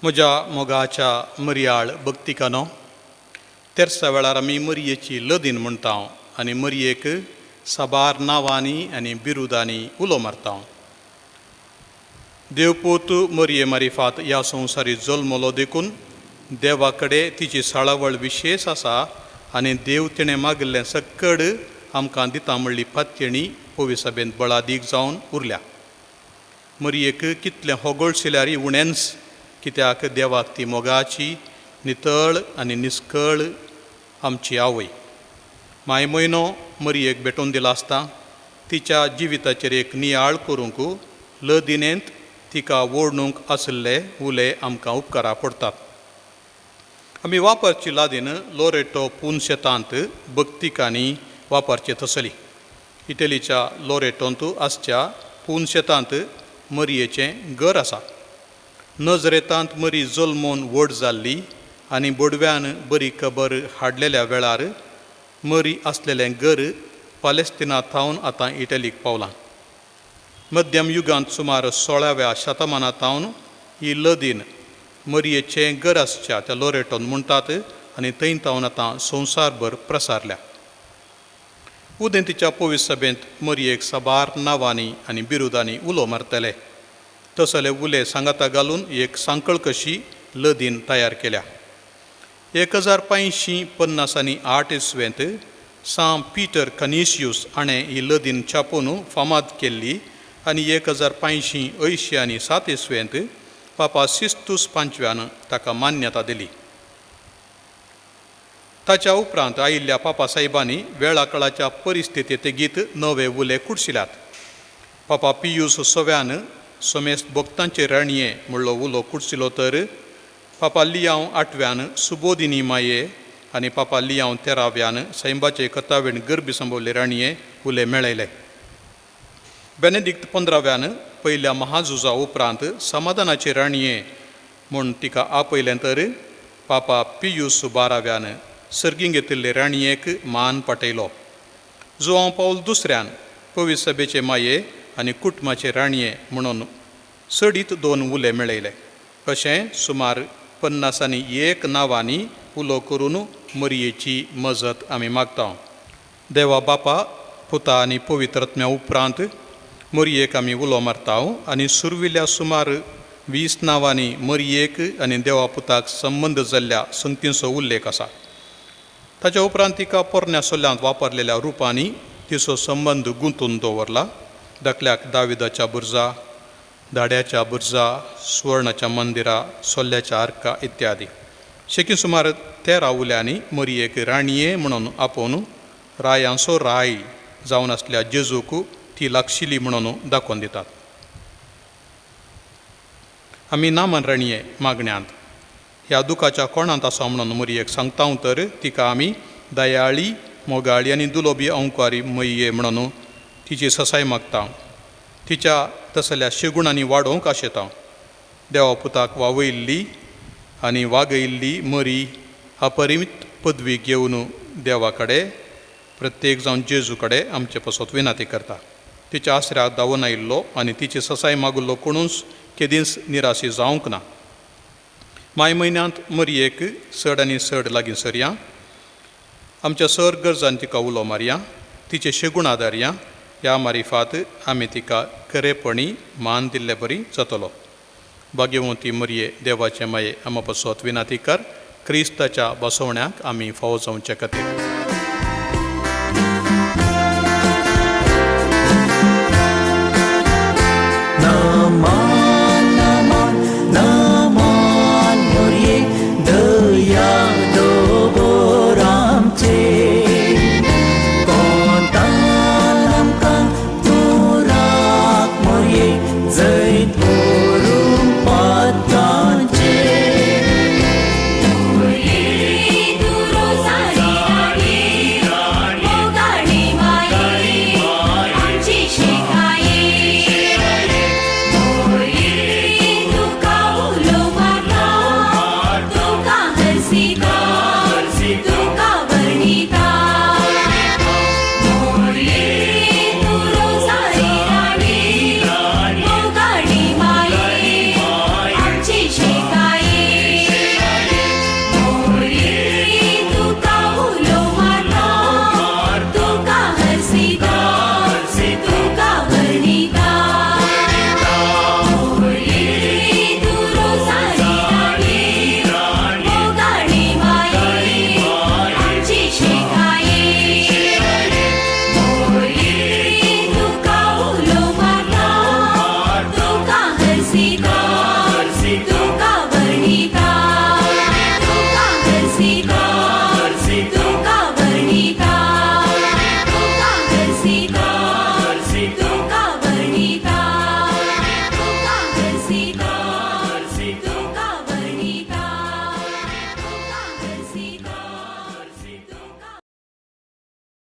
म्हज्या मोगाच्या मरयाळ भक्तिकानो, तेरसा वेळार आमी मरयेची लदीन म्हणटा आनी मरयेक साबार नांवांनी आनी बिरुदांनी उलो मारता. देवपूत मरये मारिफात ह्या संवसारी जल्मलो देखून देवा कडेन तिची साळावळ विशेश आसा आनी देव तिणें मागिल्लें सक्कड आमकां दिता म्हणली पातयेणी पवी सभेंत बळादीक जावन उरल्या. मरयेक कितलें होगोळशिल्यारी उणेंच, कित्याक देवाक ती मोगाची नितळ आनी निस्कळ आमची आवय. माय म्हयनो मरयेक भेटोवन दिला आसता तिच्या जिविताचेर एक नियाळ करूंक लदिनेंत तिका ओडणूक आशिल्ले उले आमकां उपकारा पडटात. आमी वापरची लादीन लोरेटो पुनशेतांत भक्तिकांनी वापरचे तसली. इटलीच्या लोरेटोंत आसच्या पुनशेतांत मरयेचें घर आसा. नजरेतांत मरी जल्मून व्हड जाल्ली आनी बोडव्यान बरी खबर हाडलेल्या वेळार मरी आसलेलें घर पालेस्तिना थावन आतां इटलीक पावलां. मध्यम युगांत सुमार 16व्या शतमाना थावन ही लदीन मरयेचें घर आसच्या त्या लोरेटोन म्हणटात आनी थंय थावन आतां संवसारभर प्रसारल्या. उदेंतीच्या पवित्र सभेंत मरयेक साबार नांवांनी आनी बिरुदांनी उलो मारतले. तसले उले सांगाता घालून एक सांकळ कशी लदीन तयार केल्या. 1558 इसवेंत सां पीटर कनिशियूस हाणें ही लदीन छापून फामाद केल्ली आनी 1587 इसवेंत पापा सिस्तूस पांचव्यान ताका मान्यता दिली. ताच्या उपरांत आयिल्ल्या पापा साहेबांनी वेळाकळाच्या परिस्थितींत गीत नवे उले कुडशिल्यात. पापा पियूस सव्यान समेस्त भक्तांचे राणये म्हणलो उलो कुडशिलो तर पापा लियांव आठव्यान सुबोधिनी माये आनी पापा लियांव तेराव्यान सैंबाचे कथावेण गर्भी संभवले राणये उले मेळयले. बेनेदिक्त 15व्यान पयल्या महाझुजा उपरांत समाधानाचे राणये म्हूण तिका आपयलें तर पापा पियूस 12व्यान सर्गीं घेतिल्ले राणयेक मान पाटयलो. जुआंव पावल दुसऱ्यान पवित्र सभेचे माये आनी कुटुंबाचे राणये म्हणून चडीत 2 उले मेळयले. अशें सुमार 51 नांवांनी उलो करून मरयेची मजत आमी मागता. देवा बापा पुता आनी पवित्र आत्म्या उपरांत मरयेक आमी उलो मारता आनी सुरविल्ल्या सुमार 20 नांवांनी मरयेक आनी देवा पुताक संबंद जाल्ल्या संगतींचो उल्लेख आसा. ताच्या उपरांत तिका पोरण्या सोल्यांत वापरलेल्या रुपांनी तिचो संबंद गुंतून दवरला. दाखल्याक दाविदाच्या बुर्जा, दाड्याच्या बुर्जा, सुवर्णाच्या मंदिरा, सोल्ल्याच्या आर्का इत्यादी. शेकी सुमार 13 उल्यांनी मरयेक राणये म्हणून आपोवन रायांचो राय जावन आसल्या जेजूक ती लागशिली म्हणून दाखोवन दितात. आमी नामन राणये मागण्यांत ह्या दुखाच्या कोणांत आसा म्हणून मरयेक सांगता तर तिका आमी दयाळी, मोगाळी आनी दुलोबी अंकारी मयये म्हणून तिची ससाय मागता. तिच्या तसल्या शेगुणांनी वाडोवंक आशेता. देवा पुताक वावयल्ली आनी वागयल्ली मरी अपरिमीत पदवी घेवन देवा कडेन प्रत्येक जावन जेजू कडेन आमचे पासत विनंती करता. तिच्या आसऱ्याक धांवून आयिल्लो आनी तिची ससाय मागिल्लो कोणूच केदींच निराशी जावंक ना. माय म्हयन्यांत मरयेक चड आनी चड लागीं सरया, आमच्या सर गरजान तिका उलो मारया, तिचे शेगूण आदारया. ह्या मारिफात आमी तिका खरेपणी मान दिल्ले बरी जातलो. भाग्यवंती मरये देवाचे माये आमा पासत विनंती कर, क्रिस्ताच्या बसवण्याक आमी फावो जावचे खातीर. जय